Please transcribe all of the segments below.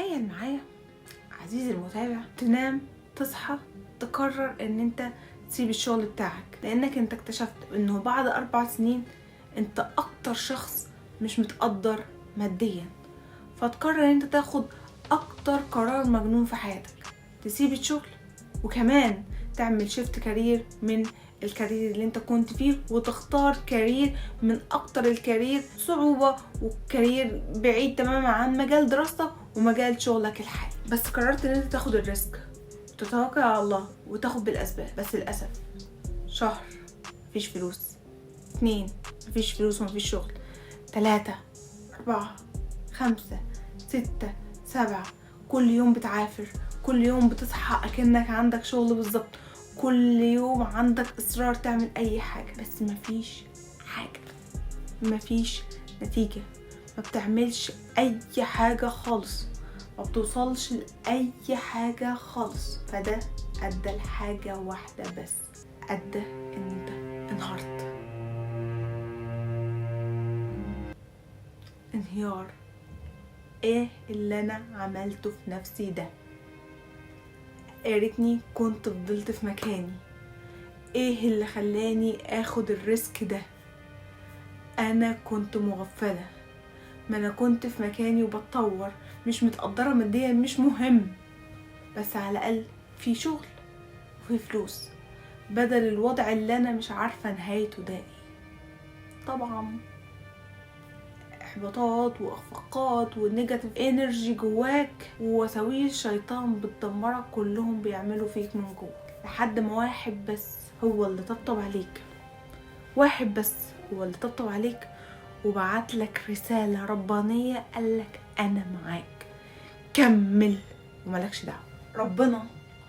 تخيل معايا عزيزي المتابع، تنام تصحى تقرر ان انت تسيب الشغل بتاعك لانك انت اكتشفت انه بعد 4 سنين انت اكتر شخص مش متقدر ماديا، فتقرر ان انت تاخد اكتر قرار مجنون في حياتك، تسيب الشغل وكمان تعمل shift career من ال career اللي انت كنت فيه، وتختار career من اكتر ال career صعوبة و career بعيد تماما عن مجال دراستك ومجال شغلك الحالي. بس قررت ان انت تاخد ال risk، تتوكل على الله وتاخد بالاسباب. بس للاسف شهر مفيش فلوس، 2 مفيش فلوس ومفيش شغل، 3، 4، 5، 6، 7، كل يوم بتعافر، كل يوم بتصحى أكنك عندك شغل بالظبط، كل يوم عندك إصرار تعمل أي حاجة، بس مفيش حاجة، مفيش نتيجة، ما بتعملش أي حاجة خالص، ما بتوصلش لأي حاجة خالص. فده أدى لحاجة واحدة بس، أدى إن أنت انهارت انهيار. ايه اللي انا عملته في نفسي ده؟ يا ريتني كنت فضلت في مكاني. ايه اللي خلاني اخد ال risk ده؟ انا كنت مغفلة، ما انا كنت في مكاني وبتطور، مش متقدرة ماديا مش مهم، بس على الاقل في شغل وفي فلوس بدل الوضع اللي انا مش عارفة نهايته ده ايه. طبعا احباطات واخفاقات و negative energy جواك ووساويس الشيطان بتدمرك، كلهم بيعملوا فيك من جوه، لحد ما واحد بس هو اللي طبطب عليك، واحد بس هو اللي طبطب عليك وبعت لك رسالة ربانية قالك انا معاك، كمل وملكش دعوة. ربنا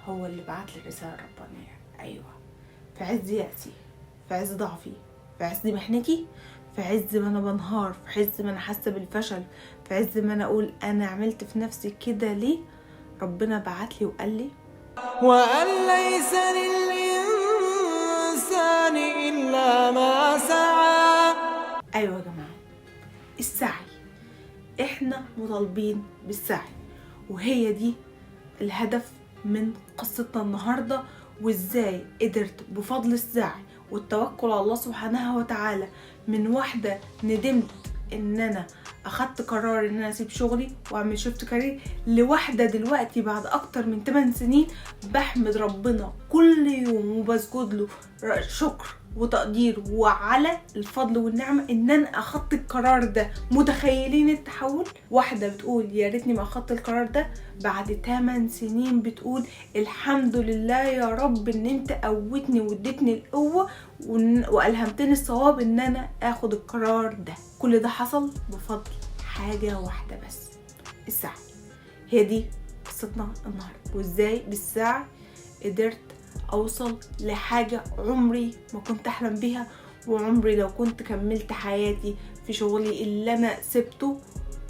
هو اللي بعت لي الرسالة الربانية. ايوه، في عز يأسي، في عز ضعفي، في عز محنتي، في عز ما انا بنهار، في عز ما انا حاسه بالفشل، في عز ما انا اقول انا عملت في نفسي كده ليه، ربنا بعت لي وقال لي وأن ليس للإنسان إلا ما سعى. ايوه يا جماعه، السعي، احنا مطالبين بالسعي، وهي دي الهدف من قصتنا النهارده، وازاي قدرت بفضل السعي والتوكل على الله سبحانه وتعالى من واحدة ندمت ان انا اخدت قرار ان انا اسيب شغلي واعمل shift career، لواحدة دلوقتي بعد اكتر من 8 سنين بحمد ربنا كل يوم وبسجد له شكر وتقدير وعلى الفضل والنعمة ان انا اخدت القرار ده. متخيلين التحول؟ واحدة بتقول يا ريتني ما اخدت القرار ده، بعد 8 سنين بتقول الحمد لله يا رب ان انت قوتني واديتني القوة والهمتني الصواب ان انا اخد القرار ده. كل ده حصل بفضل حاجة واحدة بس، السعي. هي دي قصتنا النهاردة، وازاي بالسعي قدرت اوصل لحاجة عمري ما كنت احلم بيها، وعمري لو كنت كملت حياتي في شغلي اللي انا سبته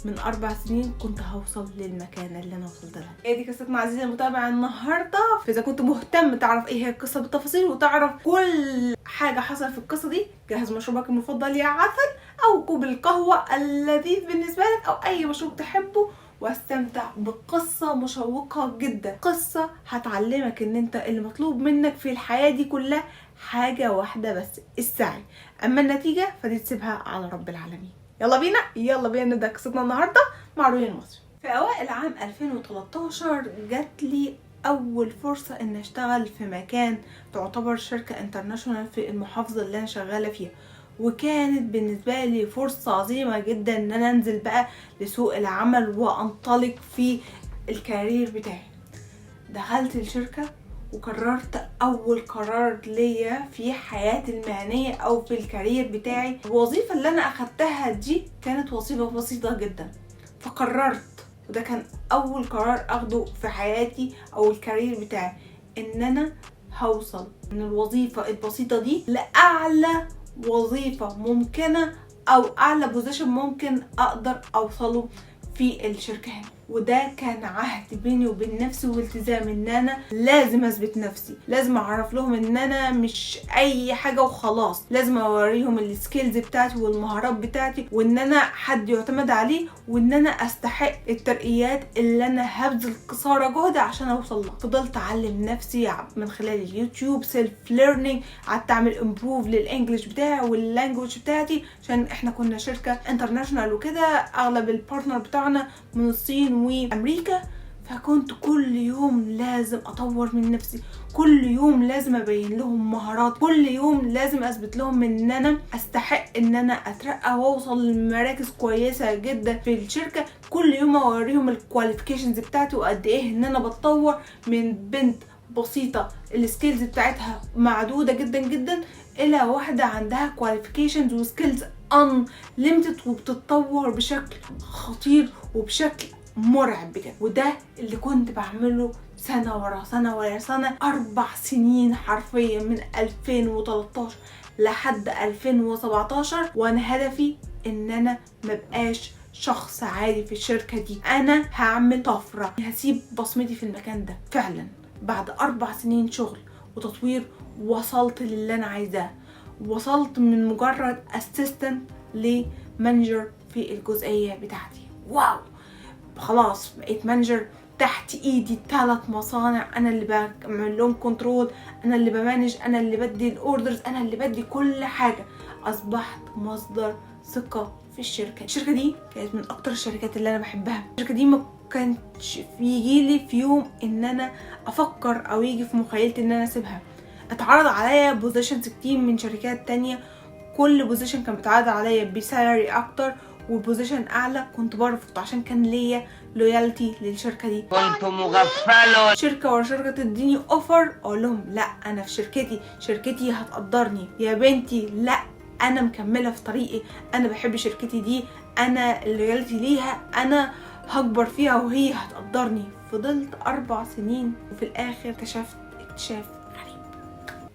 من 4 سنين كنت هوصل للمكانة اللي انا وصلت لها. هي دي قصتنا عزيزي المتابع النهاردة. فاذا كنت مهتم تعرف ايه هي القصة بالتفاصيل وتعرف كل حاجة حصلت في القصة دي، جهز مشروبك المفضل يا عسل، او كوب القهوة اللذيذ بالنسبة لك، او اي مشروب تحبه، واستمتع بقصة مشوقة جدا، قصة هتعلمك ان انت المطلوب منك في الحياة دي كلها حاجة واحدة بس، السعي. اما النتيجة فدي تسيبها على رب العالمين. يلا بينا، يلا بينا نبدأ قصتنا النهاردة مع روين المصري. في اوائل عام 2013 جات لي اول فرصة ان اشتغل في مكان تعتبر شركة international في المحافظة اللي انا شغالة فيها، وكانت بالنسبة لي فرصة عظيمة جدا ان انا انزل بقى لسوق العمل وانطلق في ال career بتاعي. دخلت الشركة وقررت اول قرار ليا في حياتي المهنية او في ال career بتاعي. الوظيفة اللي انا اخدتها دي كانت وظيفة بسيطة جدا، فقررت، وده كان اول قرار اخده في حياتي او ال career بتاعي، ان انا هوصل من الوظيفة البسيطة دي لاعلى وظيفة ممكنة او اعلى position ممكن اقدر اوصله في الشركة هنا. وده كان عهد بيني وبين نفسي والتزام ان انا لازم اثبت نفسي، لازم اعرف لهم ان انا مش اي حاجة وخلاص، لازم اوريهم ال skills بتاعتي والمهارات بتاعتي، وان انا حد يعتمد عليه، وان انا استحق الترقيات اللي انا هبذل قصارى جهد عشان اوصل لها. فضلت اعلم نفسي من خلال اليوتيوب، self learning، قعدت اعمل improve لل English بتاعي وال language بتاعتي، عشان احنا كنا شركة international وكده، اغلب ال partner بتاعنا من الصين وامريكا. فكنت كل يوم لازم اطور من نفسي، كل يوم لازم ابين لهم مهارات، كل يوم لازم اثبت لهم ان انا استحق ان انا اترقى واوصل لمراكز كويسة جدا في الشركة. كل يوم اوريهم ال qualifications بتاعتي وقد ايه ان انا بتطور من بنت بسيطة ال skills بتاعتها معدودة جدا جدا الى واحدة عندها qualifications و skills unlimited وبتتطور بشكل خطير وبشكل مرعب بجد. وده اللي كنت بعمله سنة ورا سنة ورا سنة، 4 سنين حرفيا من 2013 لحد 2017، وانا هدفي ان انا مبقاش شخص عادي في الشركة دي، انا هعمل طفرة، هسيب بصمتي في المكان ده. فعلا بعد 4 سنين شغل وتطوير وصلت للي انا عايزاه، وصلت من مجرد assistant ل manager في الجزئية بتاعتي. wow، خلاص بقيت manager، تحت ايدي ثلاث مصانع، انا اللي بعمل لهم control، انا اللي ب manage، انا اللي بدي ال orders، انا اللي بدي كل حاجه. اصبحت مصدر ثقة في الشركة. الشركة دي كانت من اكتر الشركات اللي انا بحبها. الشركة دي ما كانش يجي لي في يوم ان انا افكر او يجي في مخيلتي ان انا اسيبها. اتعرض عليا positions كتير من شركات تانية، كل position كان بيتعرض عليا ب salary اكتر و position اعلى كنت برفض عشان كان ليا loyalty للشركة دي. كنت مغفل. شركة ورا شركة تديني offer، اقول لهم لا، انا في شركتي، شركتي هتقدرني يا بنتي. لا، انا مكملة في طريقي، انا بحب شركتي دي، انا ال loyalty ليها، انا هكبر فيها وهي هتقدرني. فضلت 4 سنين وفي الاخر اكتشفت اكتشاف غريب.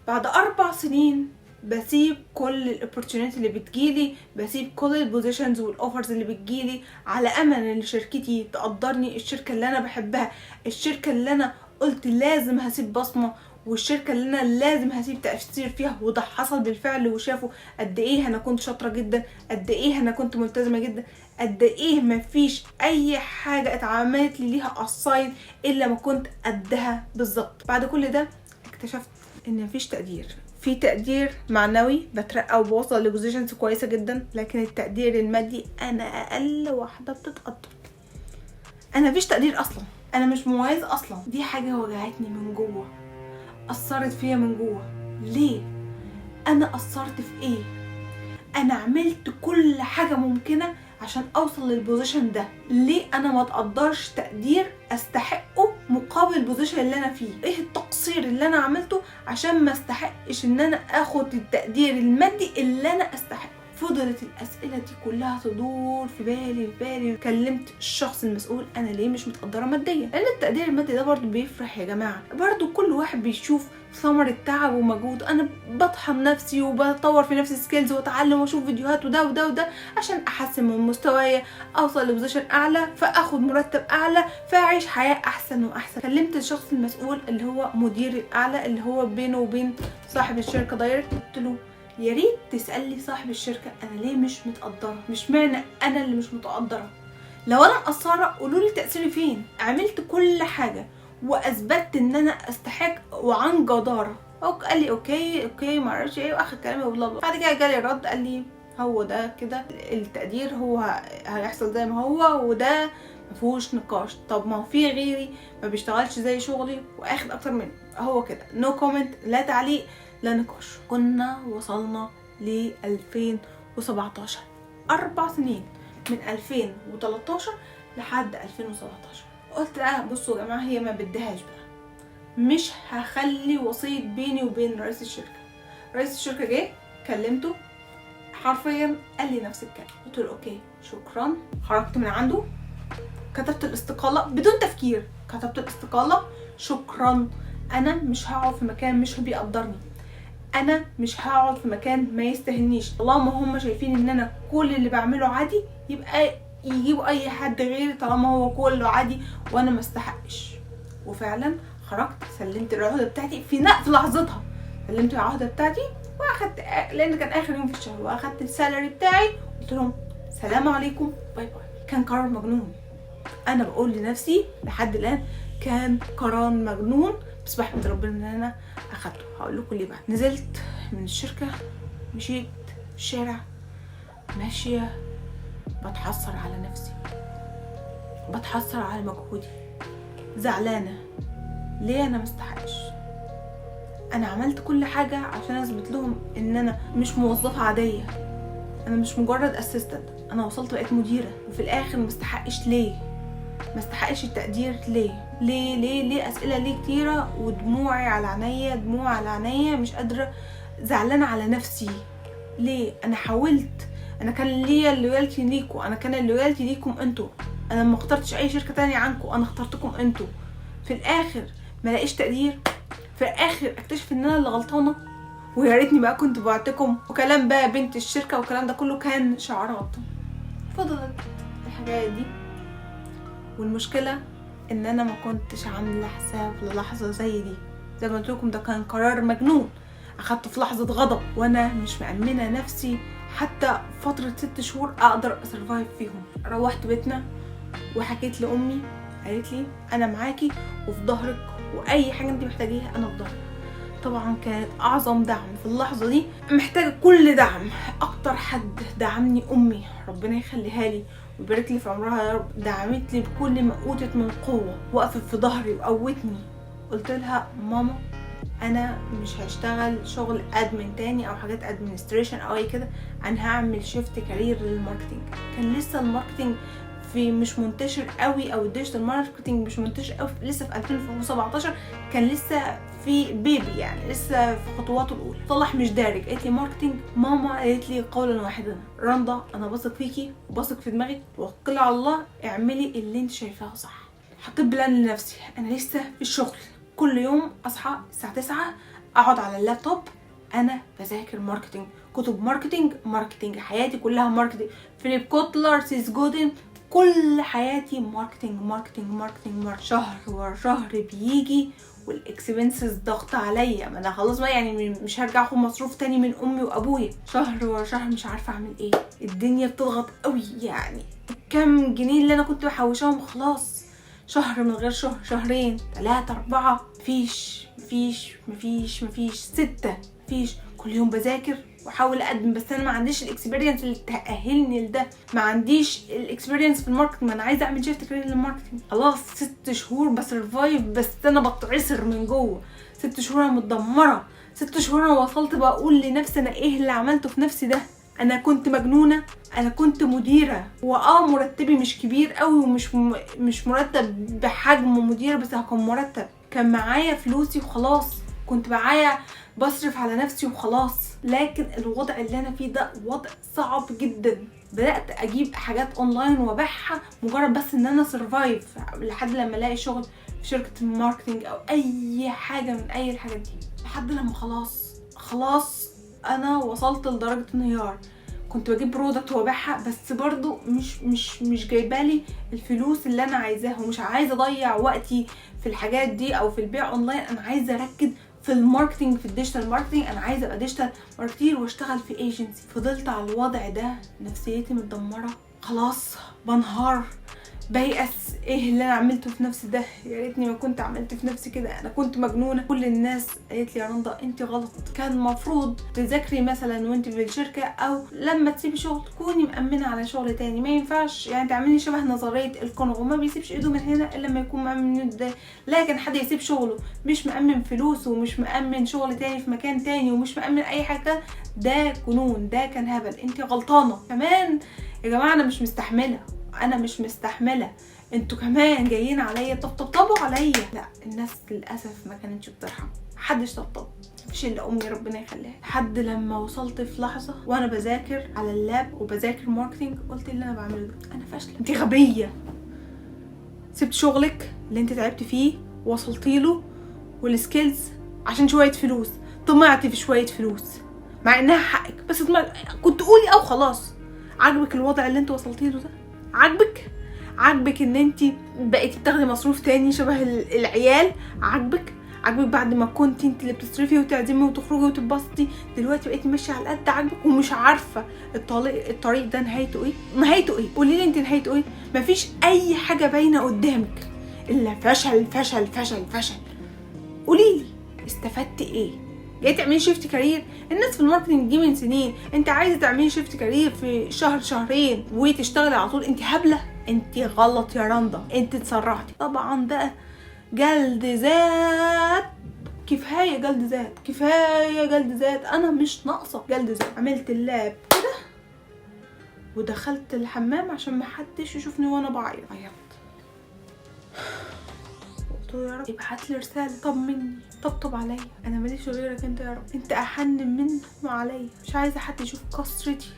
بعد 4 سنين بسيب كل ال opportunity اللي بتجيلي، بسيب كل ال positions وال offers اللي بتجيلي على امل ان شركتي تقدرني، الشركة اللي انا بحبها، الشركة اللي انا قلت لازم هسيب بصمه، والشركة اللي انا لازم هسيب تاثير فيها. وده حصل بالفعل، وشافوا قد ايه انا كنت شاطرة جدا، قد ايه انا كنت ملتزمة جدا، قد ايه مفيش اي حاجة اتعملت لي ليها assign الا ما كنت قدها بالظبط. بعد كل ده اكتشفت ان مفيش تقدير. في تقدير معنوي، بترقى وبوصل ل positions كويسة جدا، لكن التقدير المادي انا اقل واحدة بتتقدر. انا مفيش تقدير اصلا، انا مش مميزة اصلا. دي حاجة وجعتني من جوه، اثرت فيا من جوه. ليه؟ انا قصرت في ايه؟ انا عملت كل حاجة ممكنة عشان اوصل لل position ده، ليه انا ما اتقدرش تقدير استحقه مقابل ال position اللي انا فيه؟ ايه التقصير اللي انا عملته عشان ما استحقش ان انا اخد التقدير المادي اللي انا استحقه؟ فضلت الاسئلة دي كلها تدور في بالي في بالي. كلمت الشخص المسؤول، انا ليه مش متقدره ماديا؟ لان التقدير المادي ده برضو بيفرح يا جماعه، برضو كل واحد بيشوف ثمرة تعب ومجهود. انا بطحن نفسي وبطور في نفسي skills واتعلم واشوف فيديوهات وده وده وده عشان احسن من مستوايا، اوصل ل position اعلى، فاخد مرتب اعلى، فاعيش حياة احسن واحسن. كلمت الشخص المسؤول اللي هو مديري الاعلى، اللي هو بينه وبين صاحب الشركة direct، قلت له يا ريت تسألي صاحب الشركة أنا ليه مش متقدرة، مش معنى أنا اللي مش متقدرة، لو أنا مقصرة قولوا لي تقصيري فين. عملت كل حاجة وأثبتت إن أنا أستحق وعن جدارة. قال لي okay okay، ما اعرفش ايه، واخد كلامي و blah blah. بعد كده جالي رد قال لي هو ده كده التقدير، هو هيحصل زي ما هو وده مفيهوش نقاش. طب ما هو في غيري ما بيشتغلش زي شغلي واخد اكتر منه. هو كده، no comment، لا تعليق لا نقاش. كنا وصلنا ل 2017، 4 سنين من 2013 لحد 2017. قلت لا، بصوا يا جماعه، هي ما بدهاش بقى، مش هخلي وسيط بيني وبين رئيس الشركه. رئيس الشركة جه، كلمته، حرفيا قال لي نفس الكلام. قلت له okay شكرا. خرجت من عنده، كتبت الاستقالة بدون تفكير، كتبت الاستقاله. شكرا، انا مش هقعد في مكان مش بيقدرني، انا مش هقعد في مكان ما يستاهلنيش. طالما هم شايفين ان انا كل اللي بعمله عادي يبقى يجيبوا اي حد غيري طالما هو كله عادي وانا ما استحقش. وفعلا خرجت سلمت العهده بتاعتي في لحظتها، سلمت العهده بتاعتي واخدت، لان كان اخر يوم في الشهر، واخدت ال salary بتاعي، قلت لهم سلام عليكم bye bye. كان قرار مجنون، انا بقول لنفسي لحد الان كان قرار مجنون، بس بحمد ربنا ان انا اخدته. هقول لكم ليه بعد. نزلت من الشركة، مشيت في الشارع، ماشية بتحسر على نفسي، بتحسر على مجهودي، زعلانة ليه انا مستحقش. انا عملت كل حاجة عشان اثبت لهم ان انا مش موظفة عادية، انا مش مجرد assistant، انا وصلت بقيت مديره، وفي الاخر مستحقش. ليه مستحقش التقدير؟ ليه ليه ليه ليه؟ اسئلة ليه كتيره، ودموعي على عينيا، دموع على عينيا، مش قادره، زعلانة على نفسي. ليه انا حاولت؟ انا كان ليا ال loyalty ليكم، انا كان ال loyalty ليكم انتوا، انا ما اخترتش اي شركة تانية عنكم، انا اخترتكم انتوا. في الاخر ما لاقيش تقدير، في الاخر اكتشف ان انا اللي غلطانة، ويا ريتني بقى كنت بعتكم، وكلام بقى بنت الشركة والكلام ده كله كان شعارات. فضلت الحكاية دي، والمشكلة ان انا ما كنتش عامله حساب للحظة زي دي. زي ما قلت لكم ده كان قرار مجنون اخدته في لحظة غضب، وانا مش مأمنه نفسي حتى فترة 6 شهور اقدر ا survive فيهم. روحت بيتنا وحكيت لامي، قالت لي انا معاكي وفي ظهرك، واي حاجة انت محتاجيها انا في ظهرك. طبعا كانت اعظم دعم في اللحظة دي، محتاجه كل دعم. اكتر حد دعمني امي، ربنا يخليها لي ويبارك لي في عمرها يا رب، دعمت لي بكل ما اوتت من قوة، وقفت في ظهري وقوتني. قلت لها ماما انا مش هشتغل شغل admin تاني او حاجات administration او اي كده، انا هعمل shift career لل marketing. كان لسه ال marketing في مش منتشر قوي، او ال digital marketing مش منتشر قوي لسه في 2017، كان لسه في baby، يعني لسه في خطواته الاولى، مصطلح مش دارج. قالت لي marketing؟ ماما قالت لي قولا واحدا، رندا انا بثق فيكي وبثق في دماغك، وكلي على الله، اعملي اللي انت شايفاه صح. حطيت plan لنفسي، انا لسه في الشغل، كل يوم اصحى الساعة 9 اقعد على اللابتوب انا بذاكر marketing، كتب marketing، marketing، حياتي كلها marketing، فيليب كوتلر، سيث جودن، كل حياتي marketing marketing marketing marketing. شهر ورا شهر بيجي وال expenses ضغط عليا، ما انا خلاص بقى يعني مش هرجع اخد مصروف تاني من امي وابويا. شهر ورا شهر مش عارفه اعمل ايه، الدنيا بتضغط قوي، يعني كام جنيه اللي انا كنت بحوشهم خلاص. شهر من غير شهر، شهرين، ثلاثة، أربعة، مفيش مفيش مفيش مفيش، 6 مفيش. كل يوم بذاكر واحاول اقدم، بس انا ما عنديش ال experience اللي تاهلني لده، ما عنديش ال experience في ال marketing، ما انا عايزه اعمل shift career لل marketing. خلاص 6 شهور ب survive، بس انا بتعصر من جوه. 6 شهور انا متدمره، 6 شهور انا وصلت بقول لنفسي انا ايه اللي عملته في نفسي ده؟ انا كنت مجنونه. انا كنت مديره، واه مرتبي مش كبير قوي ومش مش مرتب بحجم مديره، بس كان مرتب، كان معايا فلوسي وخلاص، كنت معايا بصرف على نفسي وخلاص. لكن الوضع اللي انا فيه ده وضع صعب جدا. بدات اجيب حاجات اونلاين وابيعها مجرد بس ان انا survive لحد لما الاقي شغل في شركة marketing او اي حاجة من اي الحاجات دي، لحد لما خلاص خلاص انا وصلت لدرجة انهيار. كنت بجيب product وابيعها، بس برضو مش جايبالي الفلوس اللي انا عايزاها، ومش عايزه اضيع وقتي في الحاجات دي او في البيع اونلاين. انا عايزه اركز في ال marketing، في ال digital marketing، انا عايزه ابقى digital marketer واشتغل في agency. فضلت على الوضع ده، نفسيتي متدمره خلاص، بنهار، بيأس، ايه اللي انا عملته في نفسي ده؟ يا ريتني ما كنت عملت في نفسي كده، انا كنت مجنونه. كل الناس قالت لي يا رندا انت غلط، كان المفروض تذاكري مثلا وانت في الشركه، او لما تسيبي شغل تكوني مأمنه على شغل تاني. ما ينفعش يعني تعملي شبه نظرية الكونغو، ما بيسيبش ايده من هنا الا لما يكون مأمن ده. لكن حد يسيب شغله مش مأمن فلوسه ومش مأمن شغل تاني في مكان تاني ومش مأمن اي حاجه، ده جنون، ده كان هبل، انت غلطانة كمان. يا جماعة انا مش مستحمله، انا مش مستحمله، انتوا كمان جايين عليا طبطبوا عليا. لا، الناس للاسف ما كانتش بترحم، محدش طبطب، مفيش الا امي ربنا يخليها. لحد لما وصلت في لحظة وانا بذاكر على اللاب وبذاكر marketing، قلت اللي انا بعمله ده انا فاشله، انت غبيه، سبت شغلك اللي انت تعبت فيه وصلتي له وال skills عشان شوية فلوس، طمعتي في شوية فلوس مع انها حقك، بس طمعت. كنت قولي او خلاص عاجبك الوضع اللي انت وصلتي له ده؟ عاجبك؟ عاجبك ان انت بقيتي بتاخدي مصروف تاني شبه العيال؟ عاجبك؟ عاجبك بعد ما كنت انت اللي بتصرفي وتعزمي وتخرجي وتتبسطي، دلوقتي بقيتي ماشية على القد؟ عاجبك؟ ومش عارفه الطريق ده نهايته ايه؟ نهايته ايه؟ قولي لي انت نهايته ايه؟ مفيش اي حاجة باينة قدامك الا فشل فشل فشل فشل. قولي لي استفدتي ايه؟ جاي تعملي shift career؟ الناس في ال marketing دي من سنين، انت عايزه تعملي shift career في شهر شهرين وتشتغلي على طول؟ انت هبلة، انت غلط يا رندا، انت اتسرعتي. طبعا بقى جلد ذات، كفاية جلد ذات، كفاية جلد ذات، انا مش ناقصه جلد ذات. عملت ال lap كده ودخلت الحمام عشان محدش يشوفني وانا بعيط. عيطت، قلت له يا رب ابعت لي رسالة طمني، طبطب عليا، انا ماليش غيرك انت يا رب، انت احن منهم عليا. مش عايزه حد يشوف كسرتي،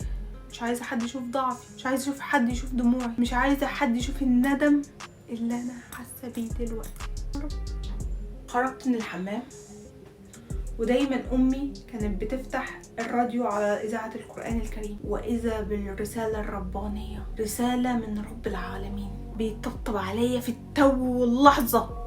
مش عايزه حد يشوف ضعفي، مش عايزه اشوف حد يشوف دموعي، مش عايزه حد يشوف الندم اللي انا حاسه بيه دلوقتي يا رب. خرجت من الحمام، ودايما امي كانت بتفتح الراديو على اذاعة القران الكريم، واذا بالرسالة الربانية، رسالة من رب العالمين بيطبطب عليا في التو واللحظة،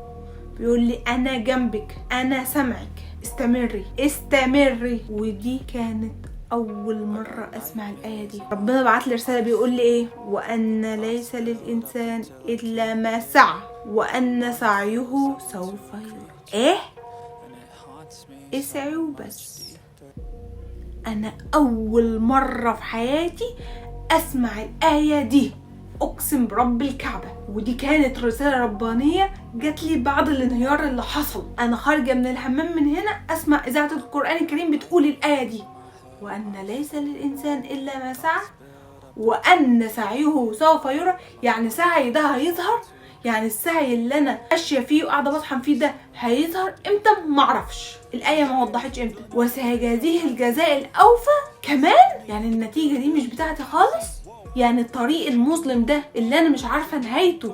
بيقول لي انا جنبك، انا سامعك، استمري استمري. ودي كانت اول مرة اسمع الايه دي. ربنا بعت لي رسالة بيقول لي ايه؟ وان ليس للانسان الا ما سعى وان سعيه سوف يرى. ايه؟ اسعي وبس. انا اول مرة في حياتي اسمع الايه دي، اقسم برب الكعبة. ودي كانت رسالة ربانية جات لي بعد الانهيار اللي حصل. انا خارجه من الحمام من هنا اسمع اذاعة القران الكريم بتقول الايه دي، وان ليس للانسان الا ما سعى وان سعيه سوف يرى. يعني سعي ده هيظهر، يعني السعي اللي انا ماشية فيه وقاعدة بطحن فيه ده هيظهر امتى؟ معرفش، الايه ما وضحتش امتى. وسيجازيه الجزاء الاوفى كمان، يعني النتيجة دي مش بتاعتي خالص، يعني الطريق المظلم ده اللي انا مش عارفه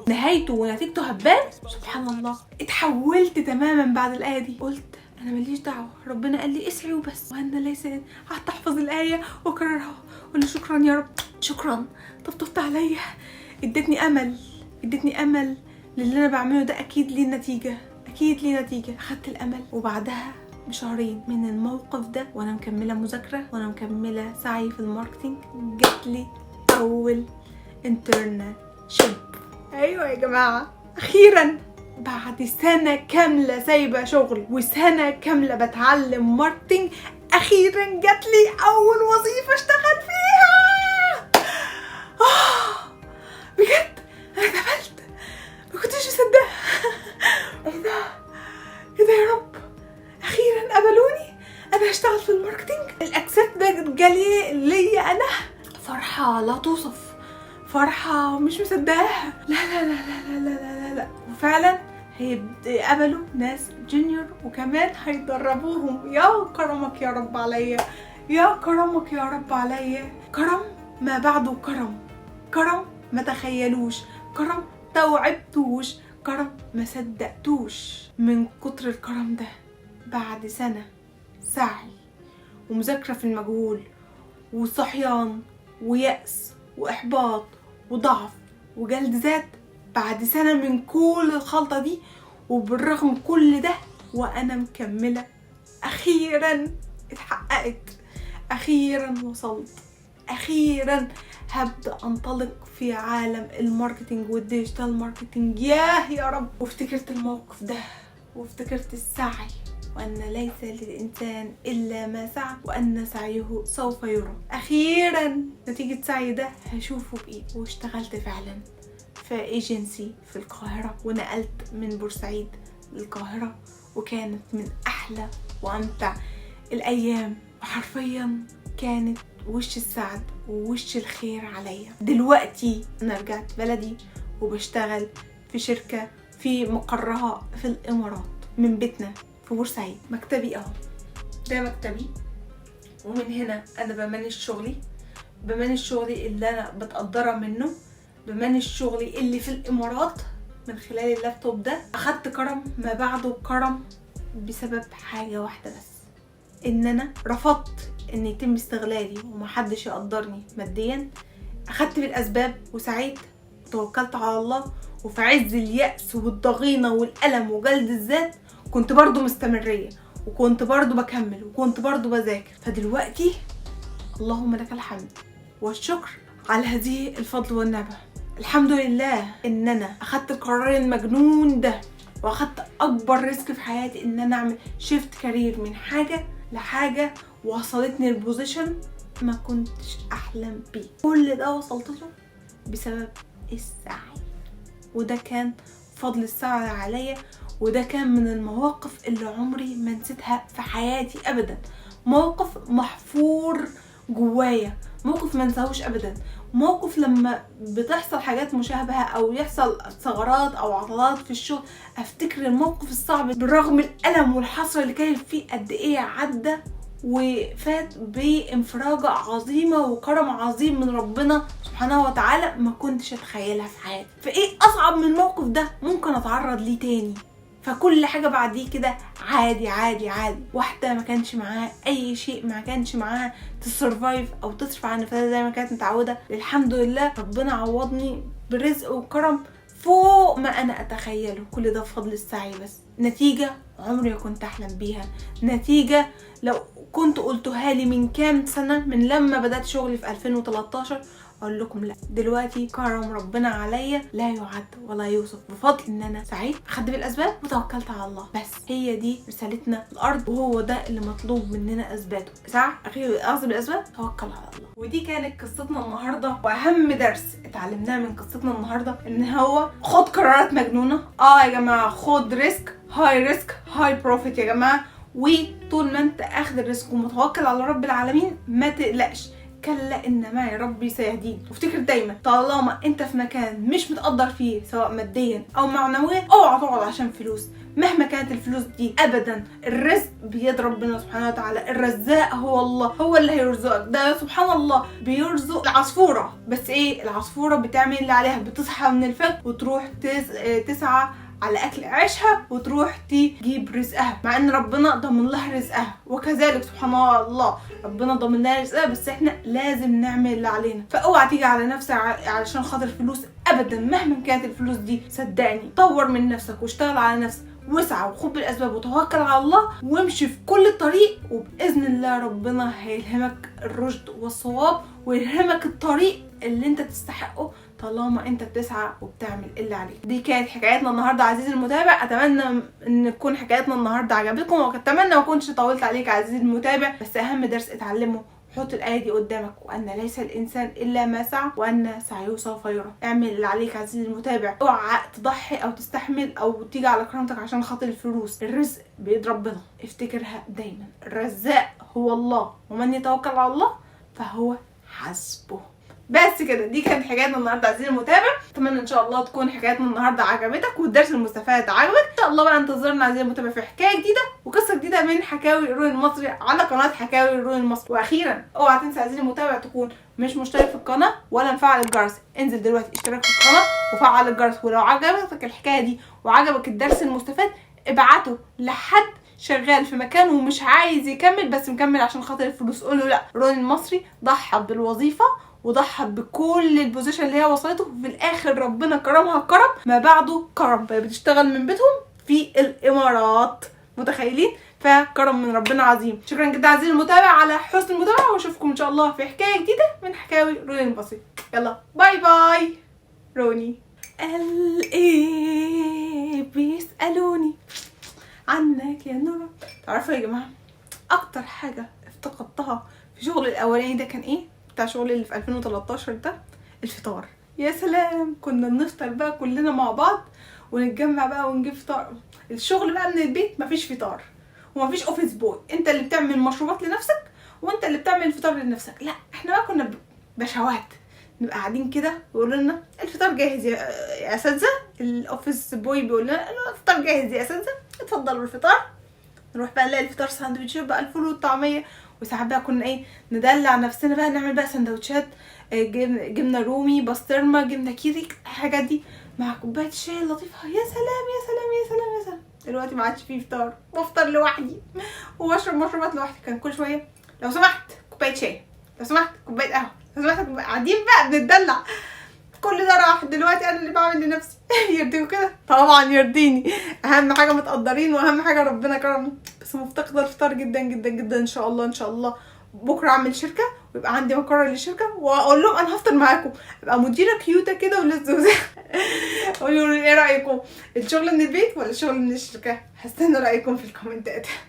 نهايته ونتيجته هتبان. سبحان الله، اتحولت تماما بعد الايه دي. قلت انا ماليش دعوه، ربنا قال لي اسعي وبس، وانا ليس. قعدت احفظ الايه واكررها، اقول شكرا يا رب، شكرا، طبطبت عليا، ادتني امل، ادتني امل للي انا بعمله ده اكيد ليه نتيجة، اكيد ليه نتيجة. اخدت الامل، وبعدها بشهرين من الموقف ده وانا مكملة مذاكرة وانا مكملة سعي في ال marketing، جات لي اول internship. ايوه يا جماعة، اخيرا بعد سنة كاملة سايبه شغل وسنة كاملة بتعلم marketing، اخيرا جات لي اول وظيفة اشتغل فيها. بجد انا اتقبلت، ما كنتش مصدقه. ايه ده؟ ايه ده يا رب، اخيرا قبلوني، انا هشتغل في ال marketing. ال accept ده جالي ليا انا فرحه لا توصف، فرحه مش مصدقاها. لا لا لا لا لا لا لا لا. وفعلا هيقبلوا ناس junior وكمان هيدربوهم. يا كرمك يا رب عليا، يا كرمك يا رب عليا، كرم ما بعده كرم، كرم ما تخيلوش، كرم توعبتوش، كرم ما صدقتوش. من كتر الكرم ده بعد سنة سعي ومذاكرة في المجهول وصحيان ويأس وإحباط وضعف وجلد ذات، بعد سنة من كل الخلطة دي وبالرغم كل ده وأنا مكملة، أخيرا اتحققت، أخيرا وصلت، أخيرا هبدأ أنطلق في عالم ال marketing وال digital marketing. ياه يا رب. وافتكرت الموقف ده وافتكرت السعي، وأن ليس للإنسان إلا ما سعى وأن سعيه سوف يرى. أخيرا نتيجة سعي ده هشوفه بإيدي. واشتغلت فعلا في agency في القاهرة، ونقلت من بورسعيد للقاهرة، وكانت من أحلى وأمتع الأيام، وحرفيا كانت وش السعد ووش الخير عليا. دلوقتي أنا رجعت بلدي وبشتغل في شركة في مقرها في الإمارات من بيتنا في بورسعيد. مكتبي اهو، ده مكتبي، ومن هنا انا ب manage شغلي، ب manage شغلي اللي انا بتقدره منه، ب manage شغلي اللي في الامارات من خلال اللابتوب ده. اخدت كرم ما بعده كرم بسبب حاجة واحدة بس، ان انا رفضت ان يتم استغلالي ومحدش يقدرني ماديا. اخدت بالاسباب وسعيت وتوكلت على الله، وفي عز اليأس والضغينة والألم وجلد الذات كنت برضو مستمرية، وكنت برضو بكمل، وكنت برضو بذاكر. فدلوقتي اللهم لك الحمد والشكر على هذه الفضل والنعمة. الحمد لله ان انا اخدت القرار المجنون ده، واخدت اكبر risk في حياتي ان انا اعمل shift career من حاجة لحاجة، وصلتني ال position ما كنتش احلم بيه. كل ده وصلت له بسبب السعي، وده كان فضل السعي عليا، وده كان من المواقف اللي عمري ما نسيتها في حياتي ابدا. موقف محفور جوايا، موقف ما انساهوش ابدا. موقف لما بتحصل حاجات مشابهة او يحصل ثغرات او عطلات في الشغل افتكر الموقف الصعب بالرغم الالم والحسرة اللي كان فيه قد ايه عدى وفات بانفراجة عظيمة وكرم عظيم من ربنا سبحانه وتعالى ما كنتش اتخيلها في حياتي. فايه اصعب من الموقف ده ممكن اتعرض ليه تاني؟ فكل حاجة بعديه كده عادي عادي عادي. واحدة ما كانش معاها أي شيء، ما كانش معاها ت survive أو تصرف على نفسها زي ما كانت متعودة، الحمد لله ربنا عوضني برزق وكرم فوق ما أنا أتخيله. كل ده بفضل السعي بس. نتيجة عمري ما كنت أحلم بيها، نتيجة لو كنت قلتها لي من كام سنة، من لما بدأت شغلي في 2013، اقول لكم لا. دلوقتي كرم ربنا عليا لا يعد ولا يوصف، بفضل ان انا سعيت، اخدت بالاسباب وتوكلت على الله. بس هي دي رسالتنا الارض، وهو ده اللي مطلوب مننا اثباته. سعى، اخذ بالاسباب، توكل على الله. ودي كانت قصتنا النهارده، واهم درس اتعلمناه من قصتنا النهارده ان هو خد قرارات مجنونة. يا جماعة خد risk، high risk high profit يا جماعة. وطول ما انت اخد ال risk ومتوكل على رب العالمين ما تقلقش، كلا ان معي ربي سيهدين. وافتكر دايما طالما انت في مكان مش متقدر فيه سواء ماديا او معنويا، اوعى تقعد عشان فلوس مهما كانت الفلوس دي ابدا. الرزق بيد ربنا سبحانه وتعالى، الرزاق هو الله، هو اللي هيرزقك. ده سبحان الله بيرزق العصفوره، بس ايه العصفوره بتعمل اللي عليها، بتصحى من الفجر وتروح تسعى على اكل عيشها وتروح تجيب رزقها، مع ان ربنا ضمن لها رزقها. وكذلك سبحان الله ربنا ضمن لها رزقها، بس احنا لازم نعمل اللي علينا. فاوعى تيجي على نفسك علشان خاطر فلوس ابدا، مهما كانت الفلوس دي. صدقني طور من نفسك واشتغل على نفسك واسعى وخد بالاسباب وتوكل على الله وامشي في كل الطريق، وباذن الله ربنا هيلهمك الرشد والصواب ويلهمك الطريق اللي انت تستحقه طالما انت بتسعى وبتعمل اللي عليك. دي كانت حكايتنا النهارده عزيزي المتابع، اتمنى ان تكون حكايتنا النهارده عجبتكم، واتمنى ما اكونش طولت عليك عزيزي المتابع. بس اهم درس اتعلمه، حط الآية دي قدامك، وأن ليس الإنسان إلا ما سعى وأن سعيه سوف يرى. اعمل اللي عليك عزيزي المتابع، اوعى تضحي أو تستحمل أو تيجي على كرامتك عشان خاطر الفلوس. الرزق بيد ربنا، افتكرها دايما، الرزاق هو الله، ومن يتوكل على الله فهو حسبه. بس كده، دي كانت حكايتنا النهارده عزيزي المتابع. اتمنى ان شاء الله تكون حكايتنا النهارده عجبتك والدرس المستفاد عجبك. ان شاء الله بقى انتظرنا عزيزي المتابع في حكاية جديدة وقصة جديدة من حكاوي روني المصري على قناة حكاوي روني المصري. واخيرا اوعى تنسى عزيزي المتابع تكون مش مشترك في القناة ولا مفعل الجرس. انزل دلوقتي اشترك في القناة وفعل الجرس، ولو عجبتك الحكاية دي وعجبك الدرس المستفاد ابعته لحد شغال في مكان ومش عايز يكمل بس مكمل عشان خاطر الفلوس. قول له لا، روني المصري ضحى بالوظيفة وضحى بكل ال position اللي هي وصلته، وفي الاخر ربنا كرمها كرم ما بعده كرم، بتشتغل من بيتهم في الامارات، متخيلين؟ فكرم من ربنا عظيم. شكرا جدا عزيزي المتابع على حسن المتابعة، واشوفكم ان شاء الله في حكاية جديدة من حكاوي روني المصري. يلا bye bye. روني قال ايه بيسالوني عنك يا نورة. تعرفوا يا جماعة اكتر حاجة افتقدتها في شغل الاولاني ده كان ايه؟ بتاع شغلي اللي في 2013 ده، الفطار. يا سلام، كنا بنفطر بقى كلنا مع بعض ونتجمع بقى ونجيب فطار. الشغل بقى من البيت مفيش فطار ومفيش office boy، انت اللي بتعمل مشروبات لنفسك وانت اللي بتعمل الفطار لنفسك. لا احنا بقى كنا بشوات، نبقى قاعدين كده ويقولوا لنا الفطار جاهز يا اساتذة، ال office boy بيقول لنا الفطار جاهز يا اساتذة اتفضلوا الفطار. نروح بقى نلاقي الفطار ساندوتشات بقى الفول والطعميه، وساعات بقى كنا ايه ندلع نفسنا بقى نعمل بقى سندوتشات جبنه رومي، بسطرمه، جبنه كيري، الحاجات دي مع كوباية شاي لطيفة. يا سلام يا سلام يا سلام يا سلام. دلوقتي ما عادش فيه فطار، بفطر لوحدي وبشرب مشروبات لوحدي. كان كل شوية لو سمحت كوباية شاي، لو سمحت كوباية قهوة، لو سمحت قاعدين بقى بنتدلع. كل ده راح، دلوقتي انا اللي بعمل لنفسي. يرضيكوا كده؟ طبعا يرضيني. اهم حاجة متقدرين، واهم حاجة ربنا كرمنا. بس مفتقده الفطار جدا جدا جدا. ان شاء الله ان شاء الله بكره اعمل شركة ويبقى عندي مقر للشركة، واقول لهم انا هفطر معاكم، ابقى مديره كيوته كده ولذوذه. قولوا لي ايه رايكم، الشغل من البيت ولا الشغل من الشركة؟ هستنى رايكم في الكومنتات.